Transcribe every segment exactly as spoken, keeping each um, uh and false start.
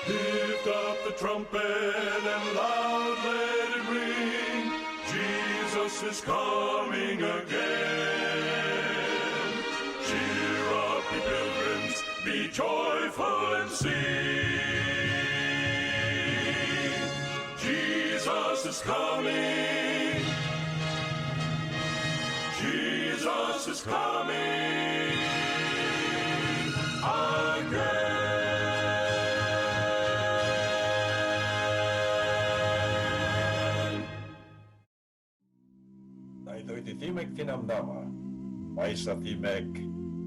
Lift up the trumpet and loud let it ring. Jesus is coming again. Cheer up, ye pilgrims, be joyful and sing. Jesus is coming. Jesus is coming again. Daytoy ti Timek ti Namnama, maysa timek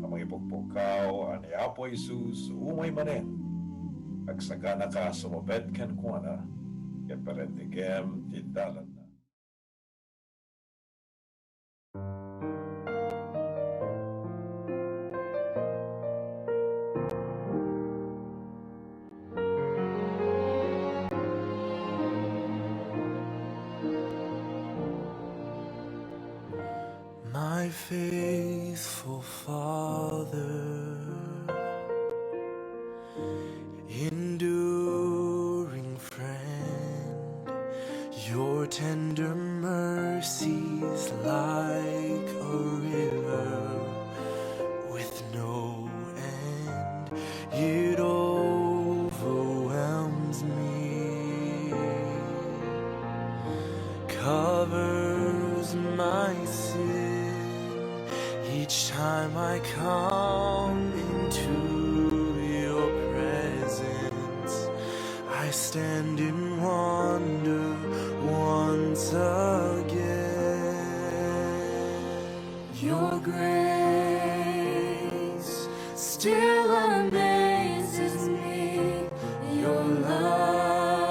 a mangipukpukkaw a ni Apo Jesus umay manen. Agsaganaka a sumupet kenkuana, ket parentegem ti dalanna. My faithful Father, enduring friend, your tender mercies like a river with no end, it overwhelms me, covers my sin each time I come into your presence. I stand in wonder once again. Your grace still amazes me. Your love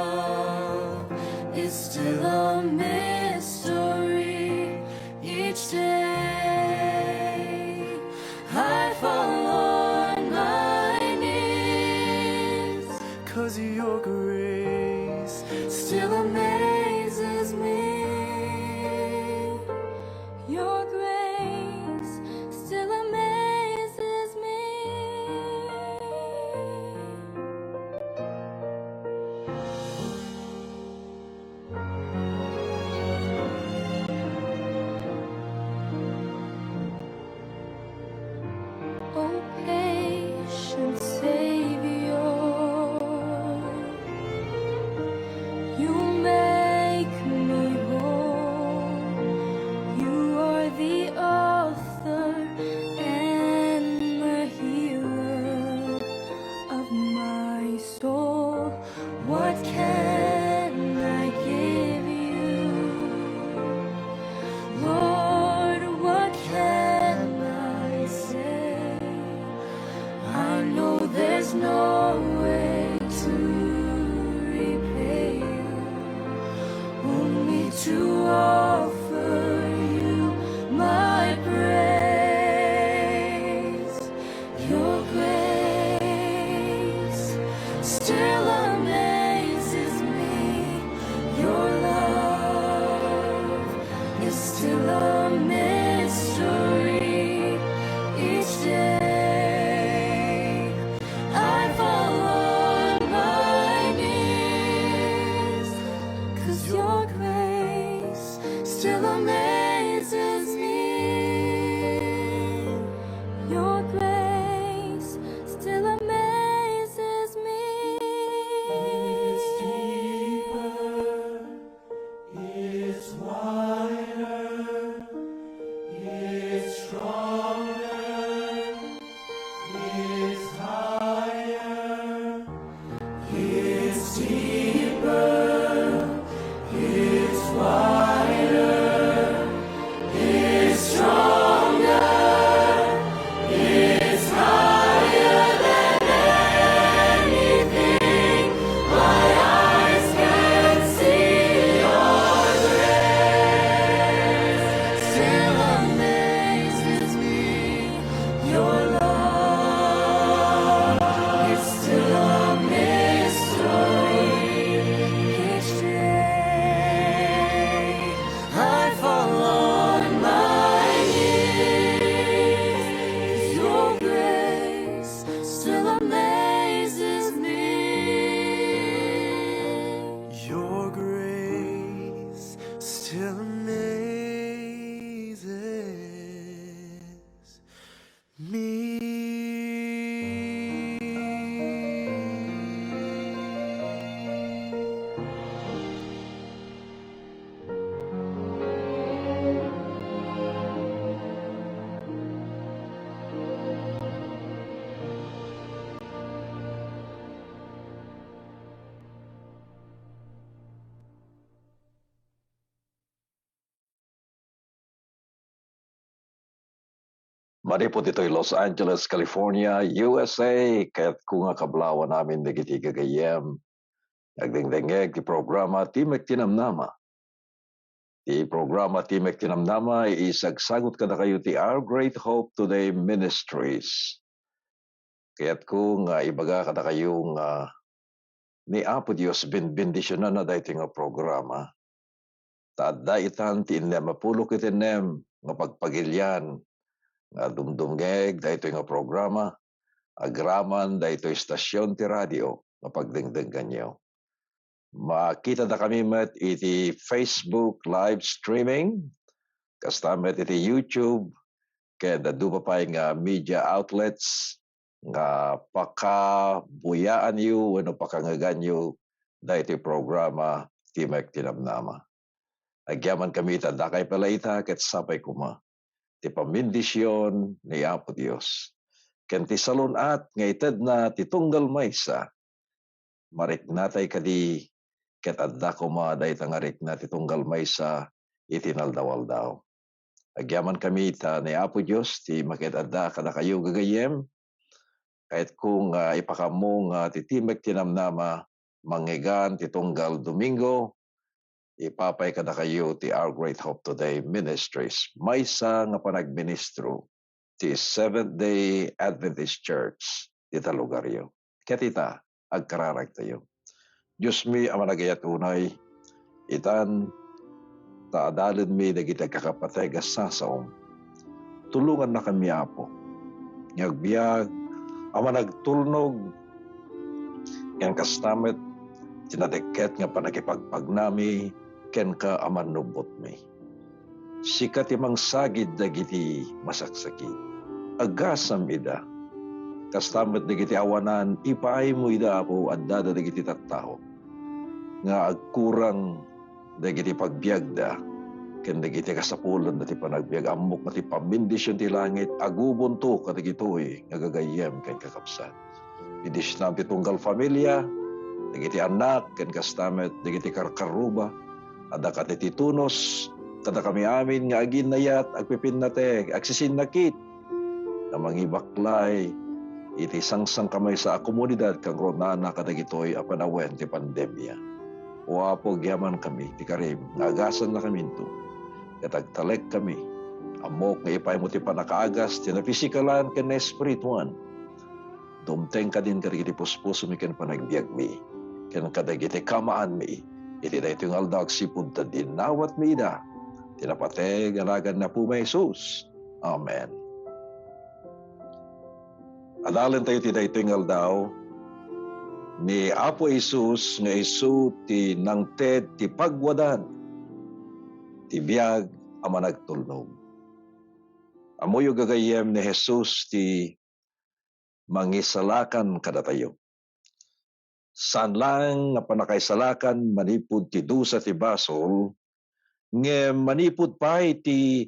is still a mystery. Each day I fall on my knees, 'cause your grace still amazes me. Your grace still amazes me. Me. Manipud ditoy Los Angeles, California, U S A, kayatko nga kablawan amin dagiti gagayyem. Nagdengdengngeg ti programa Timek ti Namnama. Ti programa Timek ti Namnama, isagsagut kadakayo ti Our Great Hope Today Ministries. Kayatko nga ibaga kadakayo nga ni Apo Dios benbendisionanna daytoy nga programa. Ta adda itan ti innem a pulo ket innem nga pagpagilian nga dumdumngeg daytoy nga programa agraman daytoy stasyon ti radio nga pagdengdengganyo. Makitadakami met iti Facebook live streaming, kasta met iti YouTube, ken adu pay nga media outlets nga pakabuyaanyo wenno pakangeganyo daytoy programa Timek ti Namnama. Agyamankami ita dakay pay la ita ket sapay koma ti pammendision ni Apo Dios ken ti salun-at nga itedna ti tunggal maysa. Mariknatay kadi ket adda koma dayta nga rikna ti tunggal maysa iti naldaw-aldaw. Agyamankami ta ni Apo Dios ti makit-adda kadakayo gagayyem. Kayatko nga ipakammo nga ti Timek ti Namnama mangngeg ti tunggal Domingo, ipapay kadakayo ti Our Great Hope Today Ministries, maysa nga panagministro ti Seventh-day Adventist Church dita lugaryo. Ket ita, agkararagtayo. Diosmi a managayat unay, itan ta adalenmi dagiti agkakapateg a sasaom. Tulongannakami, Apo, nga agbiag a managtulnog, ken kasta met ti nadikket nga pannakipagpagnami kenka a mannubbotmi. Sika ti mangsagid dagiti masaksakit. Agasam ida. Kasta met dagiti awanan, ipaaymo ida, Apo, addada dagiti tattao nga agkurang dagiti pagbiagda ken dagiti kasapulanda ti panagbiag. Ammok nga ti pammendision ti langit agubonto kadagitoy nga gagayyem ken kakabsat. Bendisionam ti tunggal familia, dagiti annak, ken kasta met dagiti karkarruba. Adda kadi ti tunos kadakami amin nga aginnayat, agpipinnateg, agsisinnakit, nga mangibaklay iti sangsangkamaysa a komunidad kangrunana kadagitoy a panawen ti pandemia. O Apo, agyamankami ti karim nga agasannakaminto, ket agtalekkami. Ammok nga ipaaymo ti pannakaagas ti napisikalan ken naespirituan. Dumteng kadin kadagiti puspusomi ken panagbiagmi, ken kadagiti kamaanmi iti daytoy nga aldaw agsipud ta dinawatmi ida ti napateg a nagan ni Apomi a Jesus. Amen. Adalentayo ti daytoy nga aldaw ni Apo Jesus nga isu ti nangted ti pagwadan ti biag a managtulnog. Ammoyo gagayyem ni Jesus ti mangisalakan kadatayo. Saan laeng nga pannakaisalakan manipud ti dusa ti basol, ngem manipud pay ti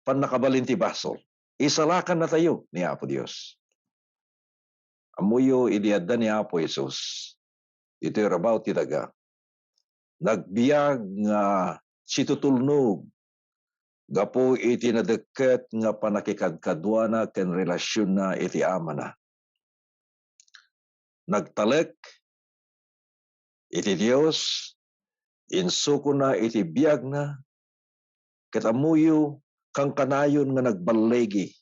pannakabalin ti basol. Isalakannatayo ni Apo Dios. Ammoyo idi adda ni Apo Jesus, iti rabaw ti daga, nagbiag nga situtulnog gapu iti nadekket nga pannakikadkaduana ken relasionna iti Amana. Nagtalek iti Dios, insukona iti biagna, ket ammoyo, kankanayon nga nagballigi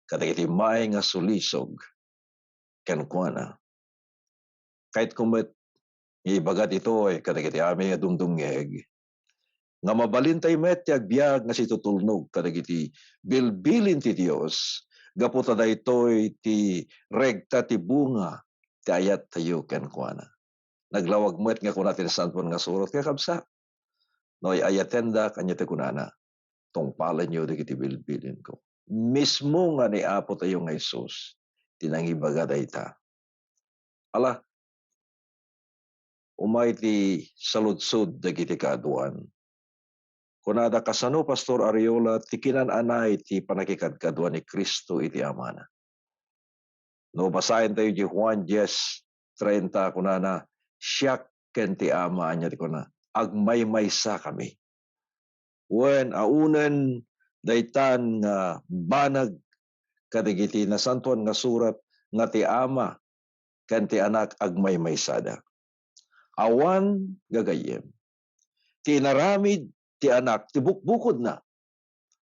kadagiti maay nga sulisog kenkuana. Kayatko met nga ibaga ditoy kadagiti amin nga dumdumngeg nga mabalintay met ti agbiag nga situtulnog kadagiti bilbilin ti Dios, gapu ta daytoy ti regta ti bunga ti ayattayo kenkuana. Naglawag met nga kuna ti Nasantoan nga Surat, kakabsat, no ay-ayatendak, ania ti kunana, "Tungpalenyo dagiti bilbilinko." mismo nga ni Apo tayo nga Jesus ti nangibaga dayta. Ala, umay ti saludsod dagiti kaaduan. Kunada, "Kasano, Pastor Ariola, ti kinan-anay ti pannakikadkadua ni Cristo iti Amana?" No basaentayo di Juan diez treinta, kunana, "Siak ken ti Ama," ania ti kuna, "agmaymaysakami." Wen, aunen daytan nga banag kadagiti Nasantoan nga Surat nga ti Ama ken ti Anak agmaymaysada. Awan gagayyem. Ti inaramid ti Anak ti bukbukodna.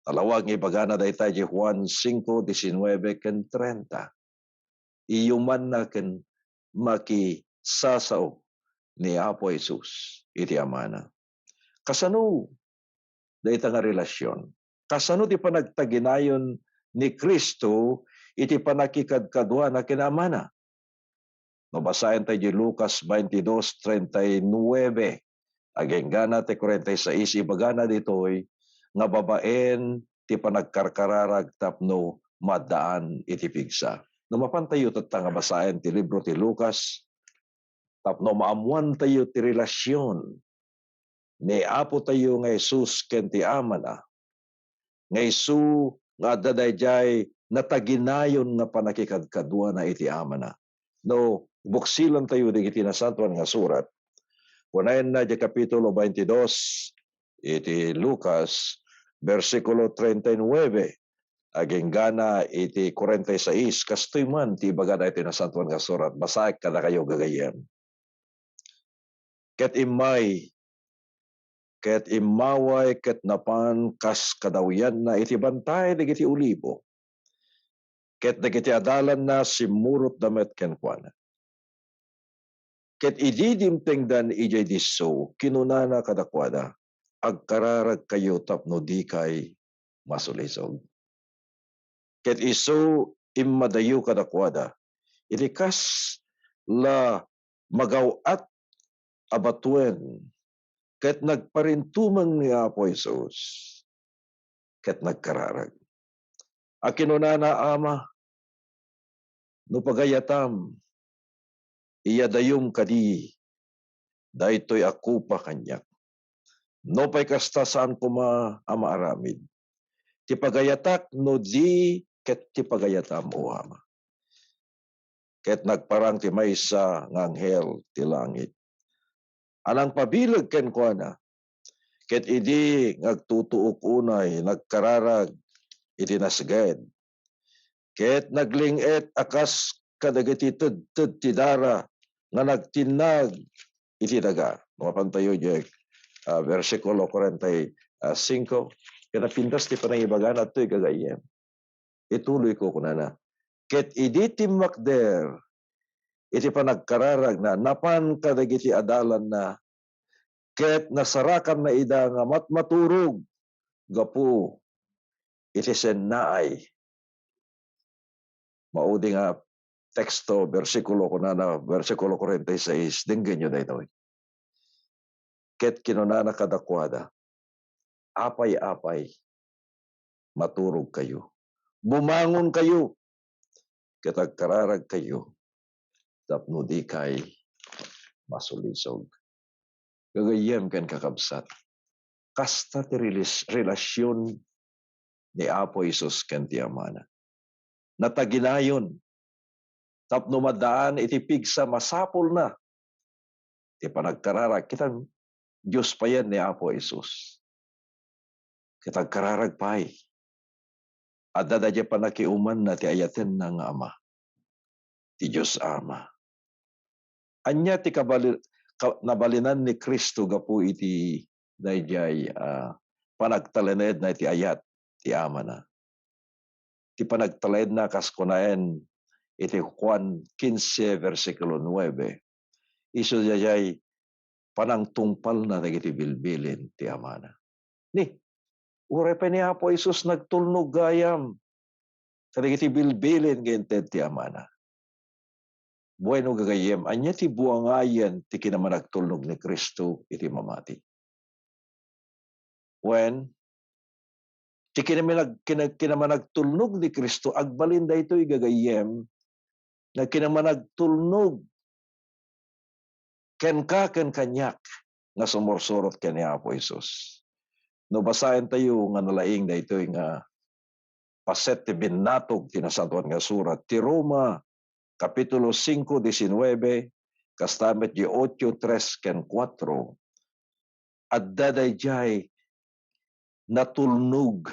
Nalawag nga ibagana dayta di Juan cinco diecinueve ken treinta. Iyumanna ken makisasao ni Apo Jesus iti Amana. Kasano dayta nga relasion? Kasano ti panagtaginayon ni Cristo iti pannakikadkaduana ken Amana? No basaentayo di Lucas twenty-two treinta y nueve, agenggana ti kuarenta y sais, ibagana ditoy nga babaen ti panagkarkararag tapno maddaan iti pigsa. No mapantayo tatta nga basaen ti libro ti Lucas, tapno maammoantayo ti relasion ni Apo tayo nga Jesus ken ti Amana, nga isu nga adda daydiay nataginayon nga pannakikadkaduana iti Amana. No, buksilantayo dagiti Nasantoan nga Surat. Kunaenna di kapitulo twenty-two iti Lucas, bersikulo treinta y nueve, agenggana iti kuarenta y sais, kastoy man ti ibagana iti Nasantoan nga Surat. Basaek kadakayo, gagayyem. Ket immay, ket immaway ket napan kas kadawyanna iti bantay dagiti olibo. Ket dagiti adalanna simmurotda met kenkuana. Ket idi dimtengdan idiay disso, kinunana kadakuada, "Agkararagkayo tapno dikay masulisog." Ket isu immadayo kadakuada iti kas la magaw-at a batuen, ket nagparintumeng ni Apo Jesus ket nagkararag. A kinunana, "Ama, no pagayatam, iyadayom kadi daytoy a kopa kaniak. Nupay kasta, saan koma a maaramid ti pagayatak no di ket ti pagayatam, O Ama." Ket nagparang ti maysa nga anghel ti langit a nangpabileg kenkuana. Ket idi nga agtutuok unay, nagkararag iti nasged, ket nagling-et a kas kadagiti tedted ti dara nga nagtinnag iti daga. Mapantayo diay, ah, bersikulo kuarenta y cinco. Ket napintas ti panangibagana ditoy, gagayyem. Ituloyko, kunana, "Ket idi timmakder iti panagkararagna, napan kadagiti adalanna, ket nasarakanna ida nga matmaturog gapu iti sennaay." Maudi nga teksto, bersikulo, kunana, bersikulo kuarenta y sais, denggenyo daytoy. Ket kinunana kadakuada, "Apay, apay, maturogkayo. Bumangonkayo, ket agkararagkayo tapno dikay masulisog." Gagayyem ken kakabsat, kasta ti relis-, relasion ni Apo Jesus ken ti Amana. Nataginayon tapno maddaan iti pigsa, masapulna ti panagkararag. Kita, Dios payen ni Apo Jesus. Ket agkararag pay. Adda daydiay pannakiumanna ti ayatenna nga Ama, ti Dios Ama. Ania ti kabali-, ka-, nabalinan ni Cristo gapu iti daydiay, ah, panagtalinaedna iti ayat ti Amana? Ti panagtalinaedna, kas kunaen iti Juan quince, bersikulo nueve, isu daydiay panangtungpalna dagiti bilbilin ti Amana. Ni, uray pay ni Apo Jesus nagtulnog gayam kadagiti bilbilin nga inted ti Amana. Bueno, gagayyem, ania ti buangayen ti kinamanagtulnog ni Cristo iti mamati? Wen, Ti kinamanag-, kina-, kinamanagtulnog ni Cristo, agbalin daytoy gagayyem, nga kinamanagtulnog kenka ken kaniak nga sumursurot ken ni Apo Jesus. No basaentayo nga nalaing daytoy nga paset ti binnatog ti Nasantoan nga Surat, ti Roma, Kapitulo singko, disinnuebe, kasta met di otso, tres, ken kuatro, adda daydiay natulnog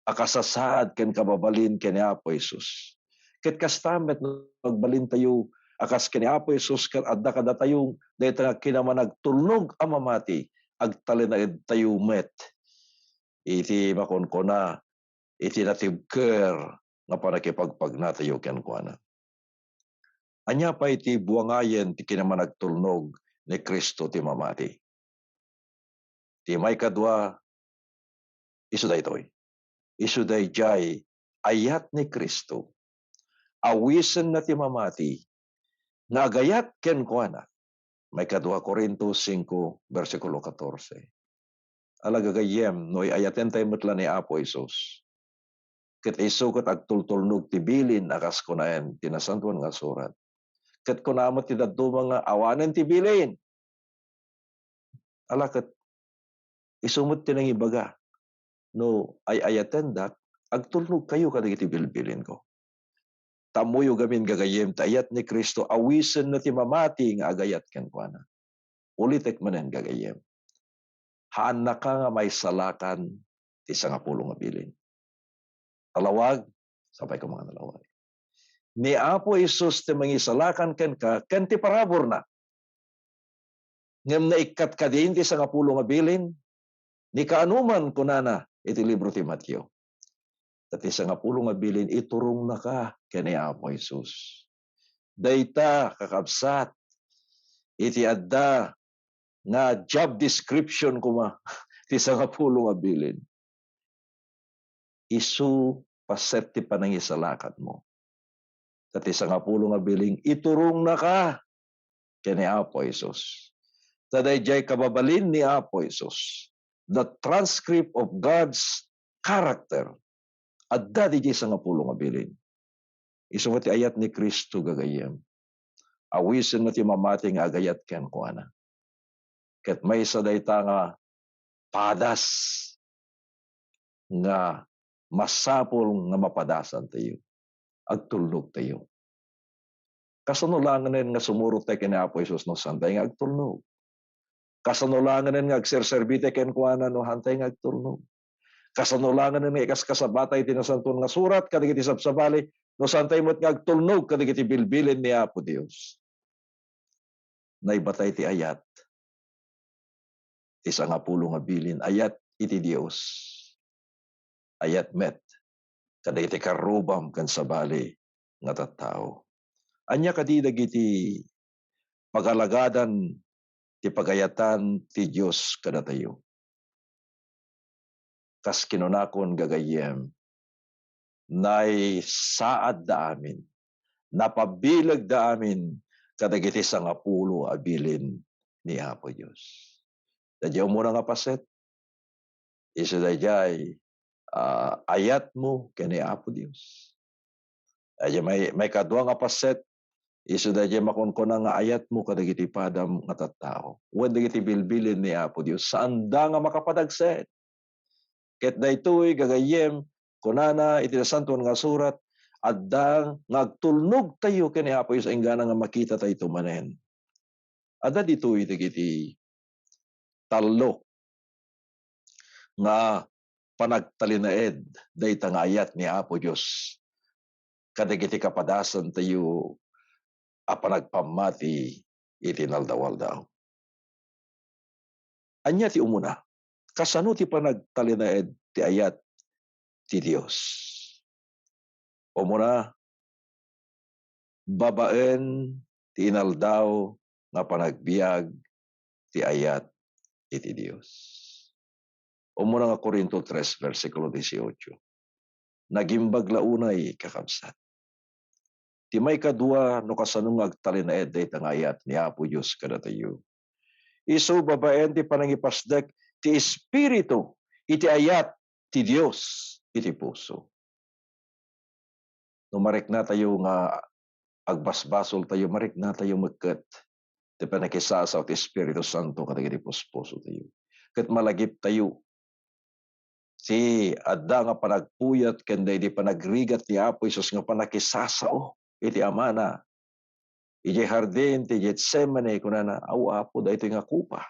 a kasasaad ken kababalin ken ni Apo Jesus. Ket kasta met no agbalintayo a kas ken ni Apo Jesus ket adda kadatayo dayta nga kinamanagtulnog a mamati, agtalinaedtayo met iti makunkuna iti natibker nga pannakipagpagnatayo kenkuana. Ania pay ti buangayen ti kinamanagtulnog ni Cristo ti mamati? Ti maikadua, isu daytoy. Isu daydiay ayat ni Cristo. Awisenna ti mamati nga agayat kenkuana. Maikadua Corinto singko, bersikulo katorse. Ala gagayyem, no ay-ayatentayo met la ni Apo Jesus, ket isu ket agtultulnog ti bilin a kas kunaen ti Nasantoan nga Surat. Ket kuna met ti dadduma nga, "Awanen ti bilin." Ala ket isu met ti nangibaga, "No ay-ayatendak, agtulnogkayo kadagiti bilbilinko." Ta ammoyo gamin, gagayyem, ti ayat ni Cristo, awisenna ti mamati nga agayat kenkuana. Ulitek manen, gagayyem, haannaka nga maisalakan ti sangapulo nga bilin. Nalawag, sapay ko nga nalawag. Ni Apo Jesus ti mangisalakan kenka ken ti paraburna. Ngem naikkat kadin ti sangapulo nga bilin, ni kaanoman kunana iti libro ti Mateo. Ta ti sangapulo nga bilin, iturongnaka ken ni Apo Jesus. Dayta, kakabsat, iti adda nga job description koma ti sangapulo nga bilin. Isu paset ti panangisalakatmo. Ta ti sangapulo nga bilin, iturongnaka ken ni Apo Jesus. Ta daydiay kababalin ni Apo Jesus, the transcript of God's character, adda daydiay sangapulo nga bilin. Isu nga ti ayat ni Cristo, gagayyem. Awisenna ti mamati nga agayat kenkuana. Ket maysa dayta nga padas nga masapul nga mapadasantayo. Agtulnogtayo. Kasano laengen nga sumurot tayo ken Apo Jesus no saan tayo nga agtulnog? Kasano laengen nga agserserbi tayo kenkuana no saan tayo nga agtulnog? Kasano laengen nga ikaskasaba tayo ti Nasantoan nga Surat kadagiti sabsabali no saan tayo met nga agtulnog kadagiti bilbilin ni Apo Dios? Naibatay ti ayat. Ti sangapulo nga bilin, ayat iti Dios. Ayat met kadagiti karrubam ken sabali nga tattao. Ania kadi dagiti pagalagadan ti pagayatan ti Dios kadatayo? Kas kinunakon, gagayyem, naisaadda amin, napabilegda amin kadagiti sangapulo a bilin ni Apo Dios. Daydiay umuna nga paset, isu daydiay, ah, ayatmo ken ni Apo Dios. Daydiay may, maikadua nga paset, isu daydiay makunkuna nga ayatmo kadagiti padam nga tattao. Wen dagiti bilbilin ni Apo Dios, saanda nga makapadagsen. Ket daytoy, gagayyem, kunana iti Nasantoan nga Surat, adda nga agtulnogtayo ken ni Apo Dios inggana nga makitatayto manen. Adda ditoy dagiti tallo nga panagtalinaed dayta nga ayat ni Apo Dios kadagiti kapadasantayo a panagpammati iti inaldaw-aldaw. Ania ti umuna? Kasano ti panagtalinaed ti ayat ti Dios? Umuna, babaen ti inaldaw nga panagbiag ti ayat iti Dios. Umuna nga Corinto tres, bersikulo dieciocho. Nagimbag la unay, kakabsat. Ti maikadua, no kasano nga agtalinaed dayta nga ayat ni Apo Dios kadatayo. Isu babaen ti panangipasdek ti Espiritu iti ayat ti Dios iti puso. No mariknatayo nga agbasbasoltayo, mariknatayo met ket ti pannakisasao ti Espiritu Santo kadagiti puspusotayo. Ket malagiptayo ti adda nga panagpuyat ken daydi panagrigat ni Apo Jesus nga pannakisasao iti Amana. Idiay hardin ti Getsemane, kunana, "Aw, Apo, daytoy nga kopa."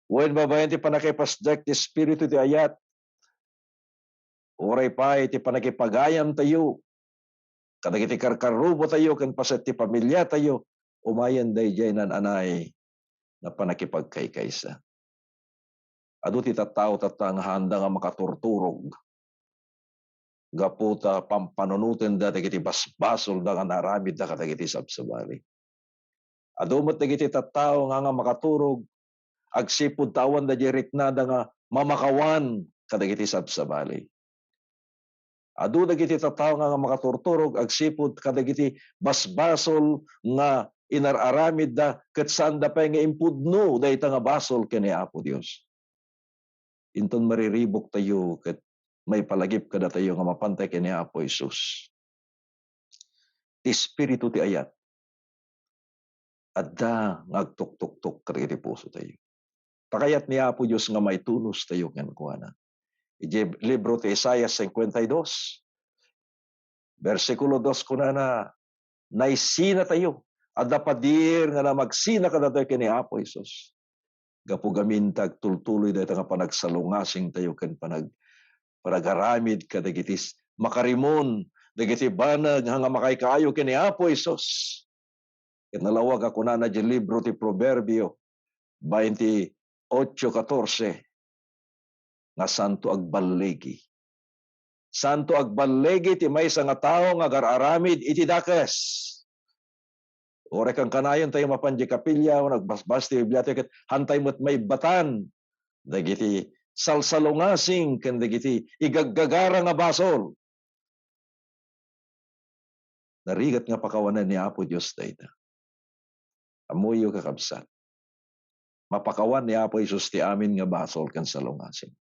Wen babaen ti pannakipasdek ti Espiritu ti ayat, uray pay ti pannakipagayamtayo kadagiti karkarrubotayo ken paset ti pamiliatayo, umayen daydiay naan-anay nga pannakipagkaykaysa. Adu ti tattao tatta nga haanda nga makaturturog gapu ta pampanunotenda dagiti basbasolda nga naaramidda kadagiti sabsabali. Adu met dagiti tattao nga, nga makaturog agsipud ta awan daydiay riknada nga mamakawan kadagiti sabsabali. Adu dagiti tattao nga, nga makaturturog agsipud kadagiti basbasol nga inar-aramidda ket saanda pay nga impudno dayta nga basol ken ni Apo Dios. Inton mariribuktayo ket maipalagip kadatayo nga mapantay ken ni Apo Jesus, ti Espiritu ti ayat adda nga agtuktuktok kadagiti pusotayo. Pakayat ni Apo Dios nga maitunostayo kenkuana. Idiay libro ti Isaias cincuenta y dos, bersikulo dos, kunana, "Naisinatayo. Adda padir nga namagsina kadatayo ken ni Apo Jesus." Gapu gamin ta agtultuloy dayta nga panagsalungasingtayo ken panag-, panagaramid kadagiti s-, makarimon dagiti banag nga makaikaayo ken ni Apo Jesus. Ket nalawag a kunana diay libro ti Proverbio twenty-eight catorce, nga santo agballigi. Santo agballigi ti maysa nga tao nga agar-aramid iti dakes. Uray kankanayon tayo mapan diay kapilya, o nagbasbas ti Biblia tayo, ket hantay met maibbatan dagiti salsalungasing ken dagiti igaggagara nga basol. Narigat nga pakawanen ni Apo Dios dayta. Ammoyo, kakabsat, mapakawan ni Apo Jesus ti amin nga basol ken salungasing.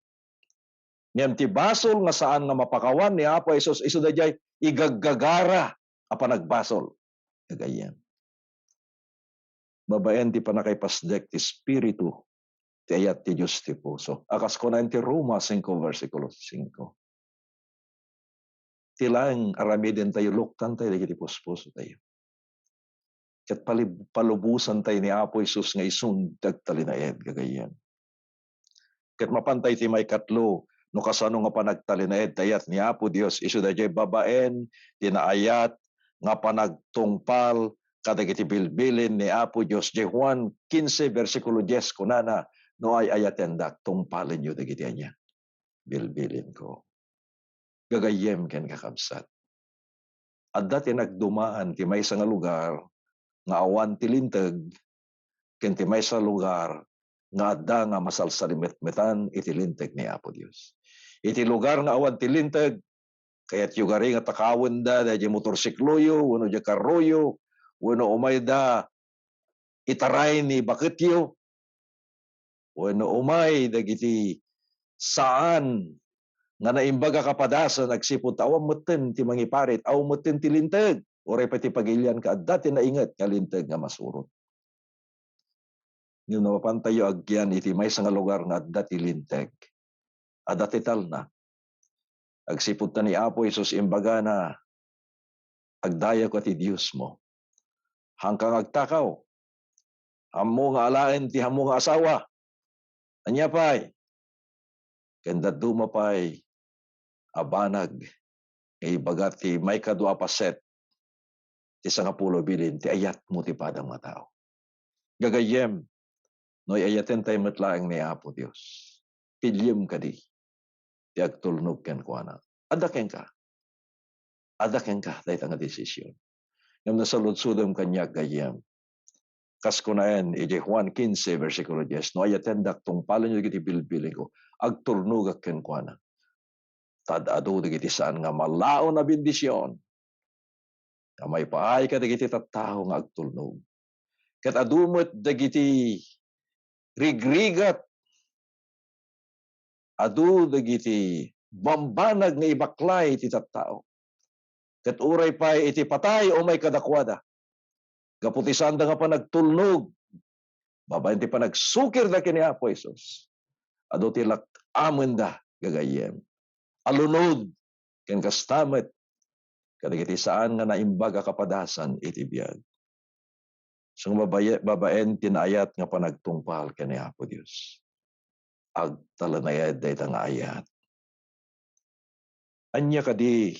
Ngem ti basol nga saan nga mapakawan ni Apo Jesus isu daydiay igaggagara a panagbasol. Gagayyem, babaen ti pannakaipasdek ti Espiritu, ti ayat ti Dios ti puso. A kas kunaen ti Roma singko, bersikulo singko, ti laeng aramidentayo, luktantayo dagiti puspusotayo. Ket palib-, palubosantayo ni Apo Jesus nga isun ti agtalinaed, gagayyem. Ket mapantay ti maikatlo, no kasano nga panagtalinaed ti ayat ni Apo Dios, isu daydiay babaen ti naayat nga panagtungpal kadagiti bilbilin ni Apo Dios. Diay Juan quince, bersikulo diez, kunana, "No ay-ayatendak, tungpalenyo dagiti ania? Bilbilinko." Gagayyem ken kakabsat, adda ti nagdumaan ti maysa nga lugar nga awan ti linteg, ken ti maysa lugar nga adda nga masalsalimetmetan iti linteg ni Apo Dios. Iti lugar nga awan ti linteg, kayatyo gari nga takawenda daydiay motorsikloyo wenno diay karroyo, wenno umayda itaray ni baketyo, wenno umay dagiti saan nga naimbag a kapadasan agsipud ta awan metten ti mangiparit, awan metten ti linteg, uray pay ti pagilian ket adda ti nainget nga linteg nga masurot. Ngem no mapantayo agyan iti maysa nga lugar nga adda ti linteg, adda ti talna. Agsipud ta ni Apo Jesus imbagana, "Agdayawka ti Diosmo. Haanka nga agtakaw. Ammo nga alaen ti ammo nga asawa." Ania pay? Ken dadduma pay a banag nga ibaga ti maikadua a paset ti sangapulo a bilin, ti ayatmo ti padam nga tao. Gagayyem, no ay-ayatentayo met laeng ni Apo Dios, piliem kadi ti agtulnog kenkuana. Adda kenka. Adda kenka dayta nga desisyon. Ngem nasaludsodem kaniak, gayyem. Kas kunaen idiay Juan quince, bersikulo diez, "No ayatendak, tungpalenyo dagiti bilbilinko, agtulnogak kenkuana." Tad adu dagiti saan nga malaon a bendision nga maipaay kadagiti tattao nga agtulnog. Ket adu met dagiti rigrigat adu dagiti bambanag nga ibaklay ti tattao. Ket uray pay iti patay umay kadakuada, gapu ti saanda nga panagtulnog, babaen ti panagsukirda ken ni Apo Jesus, adu ti lak-amenda, gagayyem, a lunod, ken kasta met kadagiti saan nga naimbag a kapadasan iti biag. So, babae-, babaen ti naayat nga panagtungpal ken ni Apo Dios, agtalinaed dayta nga ayat. Ania kadi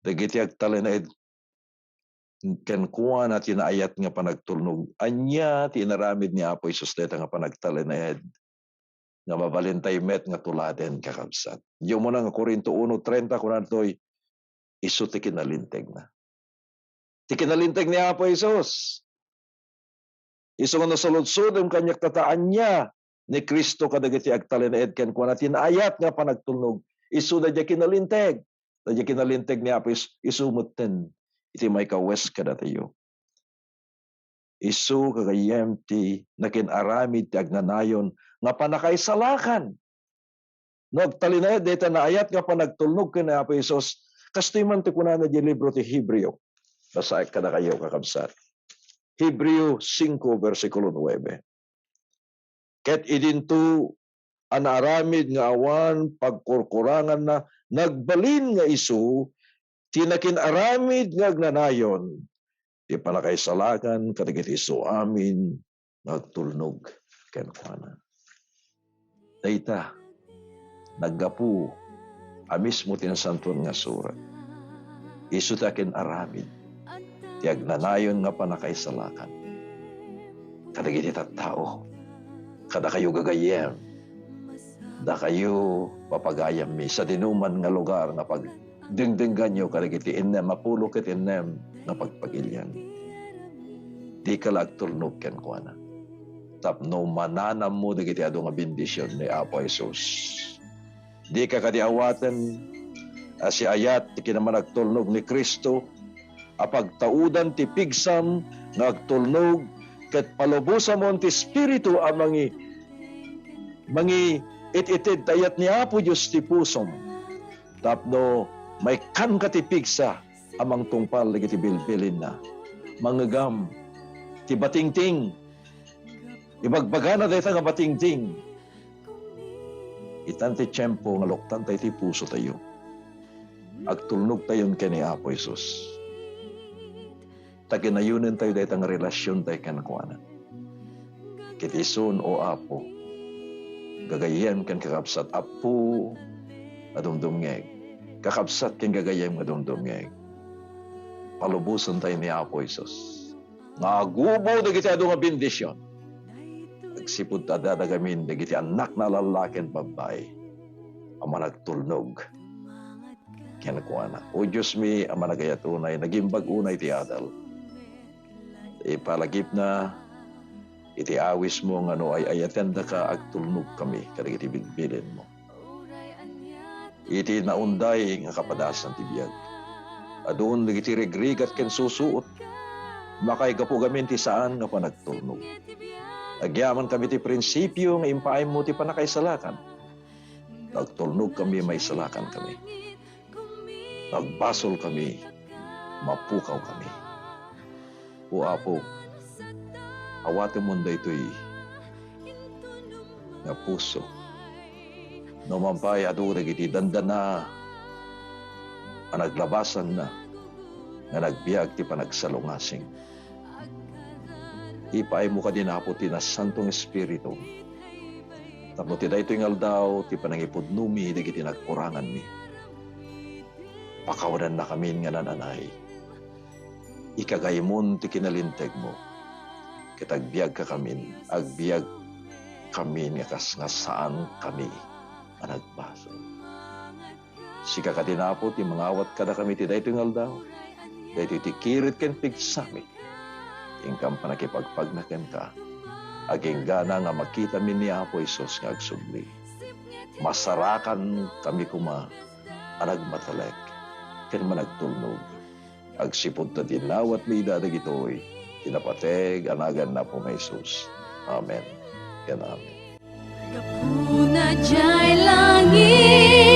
dagiti agtalinaed kenkuana ti naayat nga panagtulnog? Ania ti inaramid ni Apo Jesus dayta nga panagtalinaed nga mabalin tayo met nga tuladen, kakabsat? Iti umuna nga Corinto uno treinta, kunana ditoy, isu ti kinalintegna. Ti kinalinteg ni Apo Jesus. Isu nga nasuludsodem kaniak, ta ania ni Cristo kadagiti agtalinaed kenkuana ti naayat nga panagtulnog. Isu daydiay kinalinteg. Daydiay kinalinteg ni Apo Jesus, isu metten iti maikawes kadatayo. Isu, gagayyem, ti nakin-aramid ti agnanayon nga pannakaisalakan. No agtalinaed dayta naayat nga panagtulnog ken ni Apo Jesus, kastoy man ti kunana iti libro ti Hebreo. Basaek kadakayo, kakabsat. Hebreo singko, bersikulo nuebe. Ket idinto a naaramid nga awan pagkurkuranganna, nagbalin nga isu ti nakin-aramid nga agnanayon ti pannakaisalakan kadagiti isuamin nga agtulnog kenkuana. Dayta, naggapu a mismo ti Nasantoan nga Surat. Isu ti akin-aramid ti agnanayon nga pannakaisalakan kadagiti tattao. Kadakayo, gagayyem, dakayo, papagayammi, sadinoman nga lugar nga pag- dengdengganyo kadagiti innem a pulo ket innem nga pagpagilian. Dika la agtulnog kenkuana tapno mananammo dagiti adu nga bendision ni Apo Jesus. Dika kadi awaten a siayat ti kinamanagtulnog ni Cristo a pagtaudan ti pigsam nga agtulnog ket palubosamon ti Espiritu a mangi-, mangiit-ited ta ayat ni Apo Dios ti pusom. Tapno maikkanka ti pigsa a mangtungpal dagiti bilbilinna. Mangngegam ti batingting. Ibagbagana dayta nga batingting. Itan ti tiempo nga luktantayo ti pusotayo. Agtulnogtayon ken ni Apo Jesus. Ta kinayonentayo dayta nga relasiontayo kenkuana. Ket isun, O Apo, gagayyem ken kakabsat, Apo a dumdumngeg, kakabsat ken gagayyem nga dumdumngeg, palubosentayo ni Apo Jesus nga agubo dagiti adu nga bendision agsipud ta adda gamin dagiti annakna a lallaki ken babbai a managtulnog kenkuana. O Diosmi a managayat unay, nagimbag unay ti adal, ipalagipna iti awismo nga no ay-ayatendaka, agtulnogkami kadagiti bilbilinmo. Iti naunday nga kapadasan ti biag, adun dagiti rigrigat ken susuot, makaigapu gamin ti saan nga panagtulnog. Agyamankami ti prinsipio nga impaaymo ti pannakaisalakan. Agtulnogkami, maisalakankami. Agbasolkami, mapukawkami. O Apo, awatemon daytoy nga puso. No mabay, adu dagiti dandana a naglabasanna nga nagbiag ti panagsalungasing. Ipaaymo kadi, Apo, ti Nasanto nga Espiritu, tapno ti daytoy nga aldaw ti panangipudnomi dagiti nagkuranganmi. Pakawanannakamin nga naan-anay. Ikagaymon ti kinalintegmo, ket agbiagkakamin, agbiagkamin nga kas nga saankami a nagbasol. Sika kadi, Apo, ti mangawat kadakami ti daytoy nga aldaw. Daytoy ti kired ken pigsami. Inkam panakipagpagna kenka. Aginggana nga makitami ni Apo Jesus nga agsubli, masarakankami koma a nagmatalek ken managtulnog. Agsipud ta dinawatmi ida dagitoy ti napateg a nagan ni Apo nga Jesus. Amen ken amen. Gapuna jay langit.